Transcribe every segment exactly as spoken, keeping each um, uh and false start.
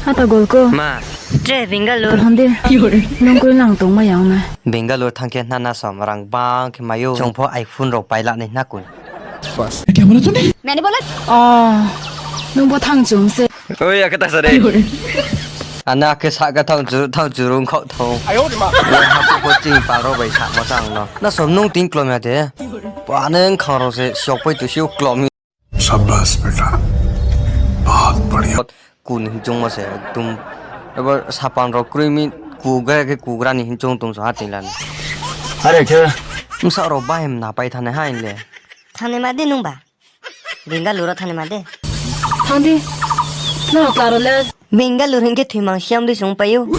Hata golko. Ma. Tre Bangalore. Kaham de. Nung koi lang tong ma yang na. Bangalore thang khe hna na som rang bang khe mayo. Chwng pho iPhone rok pailak ni hna koi. Mane bole? Oh, nung bo thang chung se. Oi, ya kata sare. Ana ke sa ka thang churu, thang churu khok thong. Ayo ma. Ya ha ko ching paro bai sa mo sang no. Na som nung tin klom ya de. Pa neng khang rok se sok pai tu siu klom. शाबाश बेटा, बहुत बढ़िया। Kun hinchung mo se ekdum. Ebo sapan rok krui mi kugra ke kugra ni hinchung tung so ha tin lan. Are khe. Msa rok bahim na pai thane ha inle. Thane ma de nung ba. Bengaluru thani ma de. Thangdi. No, klaro le. Bengaluru hingke thwimang siyam di sung payu.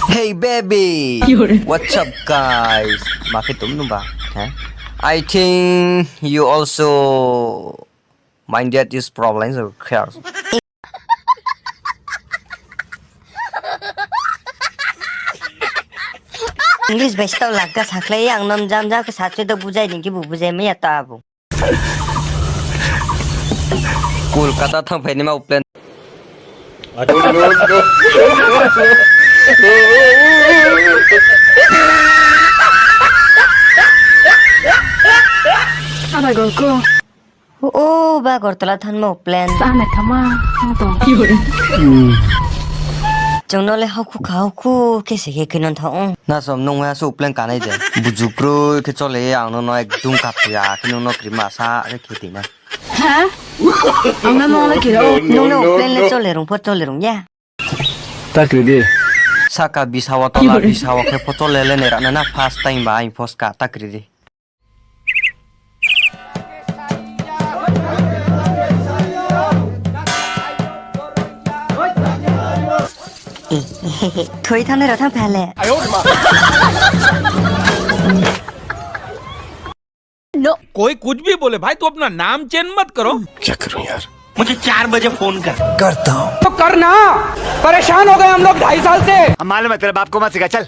Hey baby. What's up guys? Ma khe tum nung ba? He? I think you also mind that is problems or cares. English bai stau lakka sakhlai ang nom jam jam khe sacho da bujai din ki bu bujai maya ta abu. Kolkata thang phaini ma plan. Abai golko. O ba Agartala thanma plan. Sa naithama tong. Chwngno le hokhu kha hokhu khe se khe kheno thong. Na som nung ya su plan kanai de. Buju kroi khe chole ang no no ekdum kapya khe nung no krima sa khe kheti na. Ha? Ang no no kiro. Nung no plan le chole rung pho chole rung ya. Takri di. Saka bisawa tola bisawa khe pho chole le ne rana na first time ba ang pho ska takri di. Thoi thane ra thang phale. कोई कुछ भी बोले भाई, तू अपना नाम चेंज मत करो। क्या करूं यार? मुझे चार बजे फोन कर। करता हूं। तो करना, परेशान हो गए हम लोग ढाई साल से। अब मालूम है तेरे बाप को मत सिखा, चल।